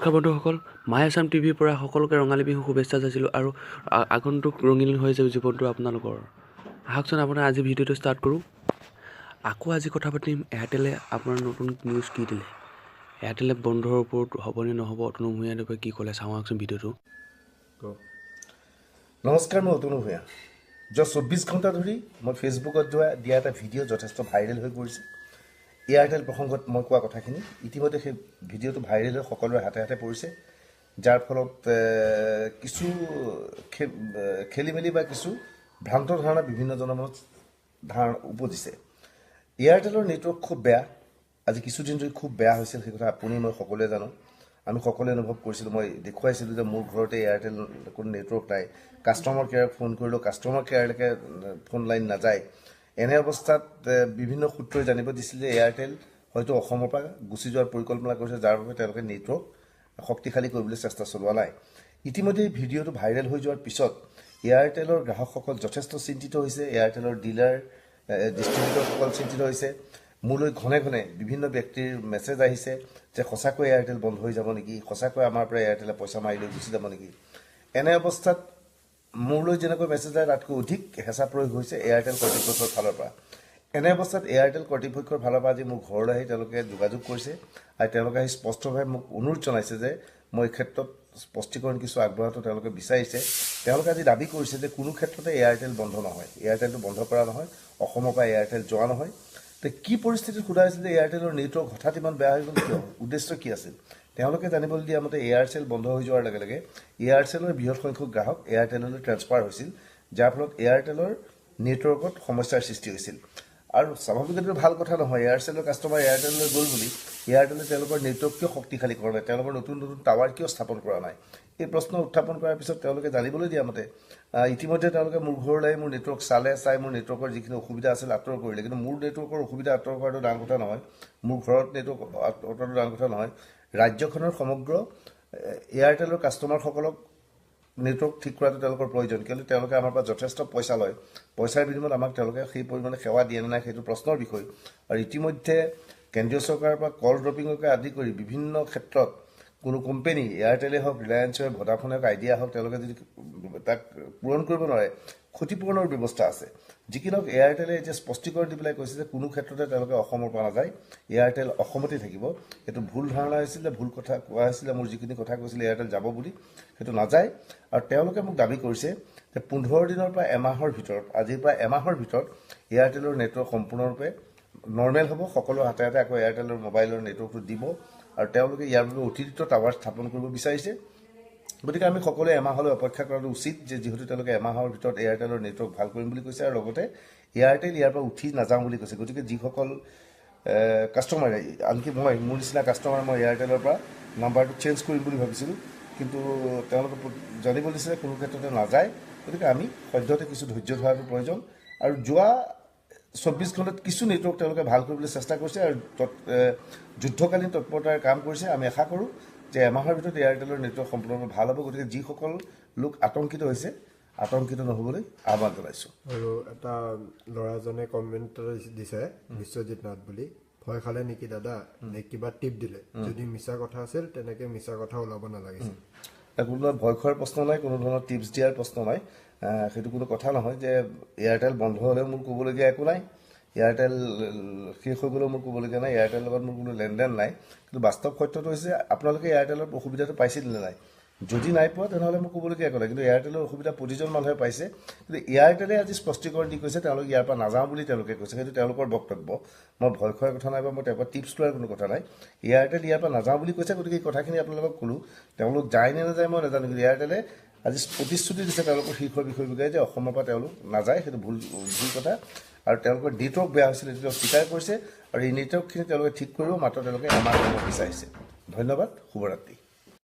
নমস্কাৰ বন্ধুসকল, মাই আছাম টিভিৰ পৰা সকলোকে ৰঙালী বিহু শুভেচ্ছা যাচিলোঁ আৰু আগন্তুক ৰঙীন হৈ যাব জীৱনটো আপোনালোকৰ। আহকচোন, আপোনাৰ আজি ভিডিঅ'টো ষ্টাৰ্ট কৰোঁ। আকৌ আজি কথা পাতিম, এয়াৰটেলে আপোনাৰ নতুন নিউজ কি দিলে, এয়াৰটেলে বন্ধৰ ওপৰত হ'বনে নহ'ব, অতনু ভূঞাদেৱে কি ক'লে, চাওঁ আহকচোন ভিডিঅ'টো। নমস্কাৰ, মই অতনু ভূঞা। যোৱা 24 ঘণ্টা ধৰি মই ফেচবুকত দিয়া এটা ভিডিঅ' যথেষ্ট ভাইৰেল হৈ পৰিছে। এয়াৰটেল প্ৰসংগত মই কোৱা কথাখিনি ইতিমধ্যে সেই ভিডিঅ'টো ভাইৰেল হৈ সকলোৰে হাতে হাতে পৰিছে, যাৰ ফলত কিছু খেলি মেলি বা কিছু ভ্ৰান্ত ধাৰণা বিভিন্ন জনৰ মনত ধাৰণা উপজিছে। এয়াৰটেলৰ নেটৱৰ্ক খুব বেয়া, আজি কিছুদিন ধৰি খুব বেয়া হৈছিল। সেই কথা আপুনি মই সকলোৱে জানো, আমি সকলোৱে অনুভৱ কৰিছিলোঁ। মই দেখুৱাইছিলোঁ যে মোৰ ঘৰতে এয়াৰটেল কোনো নেটৱৰ্ক নাই। কাষ্টমাৰ কেয়াৰক ফোন কৰিলেও কাষ্টমাৰ কেয়াৰলৈকে ফোন লাইন নাযায়। এনে অৱস্থাত বিভিন্ন সূত্ৰই জানিব দিছিল যে এয়াৰটেল হয়তো অসমৰ পৰা গুচি যোৱাৰ পৰিকল্পনা কৰিছে, যাৰ বাবে তেওঁলোকে নেটৱৰ্ক শক্তিশালী কৰিবলৈ চেষ্টা চলোৱা নাই। ইতিমধ্যে এই ভিডিঅ'টো ভাইৰেল হৈ যোৱাৰ পিছত এয়াৰটেলৰ গ্ৰাহকসকল যথেষ্ট চিন্তিত হৈছে। এয়াৰটেলৰ ডিলাৰ, ডিষ্ট্ৰিবিউটৰসকল চিন্তিত হৈছে। মোলৈ ঘনে ঘনে বিভিন্ন ব্যক্তিৰ মেছেজ আহিছে যে সঁচাকৈ এয়াৰটেল বন্ধ হৈ যাব নেকি, সঁচাকৈ আমাৰ পৰা এয়াৰটেলে পইচা মাৰি লৈ গুচি যাব নেকি? এনে অৱস্থাত মোলৈ যেনেকৈ মেছেজ আহে, তাতকৈ অধিক হেঁচা প্ৰয়োগ হৈছে এয়াৰটেল কৰ্তৃপক্ষৰ ফালৰ পৰা। এনে অৱস্থাত এয়াৰটেল কৰ্তৃপক্ষৰ ফালৰ পৰা আজি মোৰ ঘৰলৈ আহি তেওঁলোকে যোগাযোগ কৰিছে আৰু তেওঁলোকে আহি স্পষ্টভাৱে মোক অনুৰোধ জনাইছে যে মই এই ক্ষেত্ৰত স্পষ্টীকৰণ কিছু আগবঢ়োৱাটো তেওঁলোকে বিচাৰিছে। তেওঁলোকে আজি দাবী কৰিছে যে কোনো ক্ষেত্ৰতে এয়াৰটেল বন্ধ নহয়, এয়াৰটেলটো বন্ধ কৰা নহয়, অসমৰ পৰা এয়াৰটেল যোৱা নহয়। তে কি পৰিস্থিতিত সোধা হৈছিল যে এয়াৰটেলৰ নেটৱৰ্ক হঠাৎ ইমান বেয়া হৈ গ'ল কিয়, উদ্দেশ্য কি আছিল? তেওঁলোকে জানিবলৈ দিয়া মতে এয়াৰচেল বন্ধ হৈ যোৱাৰ লগে লগে এয়াৰচেলৰ বৃহৎ সংখ্যক গ্ৰাহক এয়াৰটেললৈ ট্ৰেন্সফাৰ হৈছিল, যাৰ ফলত এয়াৰটেলৰ নেটৱৰ্কত সমস্যাৰ সৃষ্টি হৈছিল। আৰু স্বাভাৱিকতে ভাল কথা নহয়, এয়াৰচেলৰ কাষ্টমাৰ এয়াৰটেললৈ গ'ল বুলি এয়াৰটেলে তেওঁলোকৰ নেটৱৰ্ক কিয় শক্তিশালী কৰা নাই, তেওঁলোকৰ নতুন নতুন টাৱাৰ কিয় স্থাপন কৰা নাই? এই প্ৰশ্ন উত্থাপন কৰাৰ পিছত তেওঁলোকে জানিবলৈ দিয়া মতে ইতিমধ্যে তেওঁলোকে মোৰ ঘৰলৈ আহি মোৰ নেটৱৰ্ক চালে, চাই মোৰ নেটৱৰ্কৰ যিখিনি অসুবিধা আছিল আঁতৰ কৰিলে। কিন্তু মোৰ নেটৱৰ্কৰ অসুবিধা আঁতৰ কৰাটো ডাঙৰ কথা নহয়, মোৰ ঘৰত নেটৱৰ্ক আঁতৰাটো ডাঙৰ কথা নহয়। ৰাজ্যখনৰ সমগ্ৰ এয়াৰটেলৰ কাষ্টমাৰসকলক নেটৱৰ্ক ঠিক কৰাটো তেওঁলোকৰ প্ৰয়োজন। কিয়নো তেওঁলোকে আমাৰ পৰা যথেষ্ট পইচা লয়। পইচাৰ বিনিময়ত আমাক তেওঁলোকে সেই পৰিমাণে সেৱা দিয়ে নে নাই, সেইটো প্ৰশ্নৰ বিষয়। আৰু ইতিমধ্যে কেন্দ্ৰীয় চৰকাৰৰ পৰা কল ড্ৰপিঙকে আদি কৰি বিভিন্ন ক্ষেত্ৰত কোনো কোম্পেনী, এয়াৰটেলেই হওক, ৰিলায়েন্স হওক, ভোডাফোনে হওক, আইডিয়া হওক, তেওঁলোকে যদি তাক পূৰণ কৰিব নোৱাৰে, ক্ষতিপূৰণৰ ব্যৱস্থা আছে। যি কি নহওক, এয়াৰটেলে এতিয়া স্পষ্টীকৰণ দি পেলাই কৈছে যে কোনো ক্ষেত্ৰতে তেওঁলোকে অসমৰ পৰা নাযায়, এয়াৰটেল অসমতেই থাকিব। এইটো ভুল ধাৰণা হৈছিলে, ভুল কথা কোৱা হৈছিলে। মোৰ যিখিনি কথা কৈছিলে এয়াৰটেল যাব বুলি, সেইটো নাযায়। আৰু তেওঁলোকে মোক দাবী কৰিছে যে 15 দিনৰ পৰা এমাহৰ ভিতৰত, আজিৰ পৰা এমাহৰ ভিতৰত এয়াৰটেলৰ নেটৱৰ্ক সম্পূৰ্ণৰূপে নৰ্মেল হ'ব। সকলো হাতে হাতে আকৌ এয়াৰটেলৰ মোবাইলৰ নেটৱৰ্কটো দিব আৰু তেওঁলোকে ইয়াৰ বাবে অতিৰিক্ত টাৱাৰ স্থাপন কৰিব বিচাৰিছে। গতিকে আমি সকলোৱে এমাহলৈ অপেক্ষা কৰাটো উচিত যে যিহেতু তেওঁলোকে এমাহৰ ভিতৰত এয়াৰটেলৰ নেটৱৰ্ক ভাল কৰিম বুলি কৈছে আৰু লগতে এয়াৰটেল ইয়াৰ পৰা উঠি নাযাওঁ বুলি কৈছে। গতিকে যিসকল কাষ্টমাৰে, আনকি মই, মোৰ নিচিনা কাষ্টমাৰ, মই এয়াৰটেলৰ পৰা নাম্বাৰটো চেঞ্জ কৰিম বুলি ভাবিছিলোঁ, কিন্তু তেওঁলোকে জানিব দিছে কোনো ক্ষেত্ৰতে নাযায়। গতিকে আমি সদ্যহতে কিছু ধৈৰ্য ধৰাটো প্ৰয়োজন। আৰু যোৱা 24 ঘণ্টাত কিছু নেটৱৰ্ক তেওঁলোকে ভাল কৰিবলৈ চেষ্টা কৰিছে আৰু যুদ্ধকালীন তৎপৰতাৰে কাম কৰিছে। আমি আশা কৰোঁ যে এমাহৰ ভিতৰত এয়াৰটেলৰ নেটৱৰ্ক সম্পূৰ্ণৰূপে ভাল হ'ব। গতিকে যিসকল লোক আতংকিত হৈছে, আতংকিত নহ'বলৈ আহ্বান জনাইছোঁ। আৰু এটা ল'ৰাজনে কমেণ্ট দিছে, বিশ্বজিৎ নাথ বুলি, "ভয় খালে নেকি দাদা, নে কিবা টিপ দিলে? যদি মিছা কথা আছিল, তেনেকে মিছা কথা ওলাব নালাগিছিল।" তাত কোনো ভয় খোৱাৰ প্ৰশ্ন নাই, কোনো ধৰণৰ টিপছ দিয়াৰ প্ৰশ্ন নাই। সেইটো কোনো কথা নহয় যে এয়াৰটেল বন্ধ হ'লেও মোৰ ক'বলগীয়া একো নাই, এয়াৰটেল শেষ হৈ গ'লেও মোৰ ক'বলগীয়া নাই, এয়াৰটেলৰ লগত মোৰ কোনো লেনদেন নাই। কিন্তু বাস্তৱ সত্যটো হৈছে, আপোনালোকে এয়াৰটেলৰ অসুবিধাটো পাইছিল নে নাই? যদি নাই পোৱা, তেনেহ'লে মোৰ ক'বলগীয়া একো নাই। কিন্তু এয়াৰটেলৰ অসুবিধা প্ৰতিজন মানুহে পাইছে। কিন্তু এয়াৰটেলে আজি স্পষ্টীকৰণ দি কৈছে, তেওঁলোক ইয়াৰ পৰা নাযাওঁ বুলি তেওঁলোকে কৈছে। সেইটো তেওঁলোকৰ বক্তব্য। মই ভয় খোৱাৰ কথা নাই বা মই তেওঁৰ পৰা টিপছ লোৱাৰ কোনো কথা নাই। এয়াৰটেল ইয়াৰ পৰা নাযাওঁ বুলি কৈছে, গতিকে এই কথাখিনি আপোনালোকক ক'লোঁ। তেওঁলোক যায় নে নাযায় মই নাজানো, কিন্তু এয়াৰটেলে আজি প্ৰতিশ্ৰুতি দিছে তেওঁলোকৰ শীৰ্ষ বিষয়ববীয়াই যে অসমৰ পৰা তেওঁলোক নাযায়, সেইটো ভুল ভুল কথা। আৰু তেওঁলোকৰ নেটৱৰ্ক বেয়া হৈছিলে, সেইটো তেওঁ স্বীকাৰ কৰিছে আৰু এই নেটৱৰ্কখিনি তেওঁলোকে ঠিক কৰিব, মাত্ৰ তেওঁলোকে এমাহ সময় বিচাৰিছে। ধন্যবাদ, শুভৰাত্ৰি।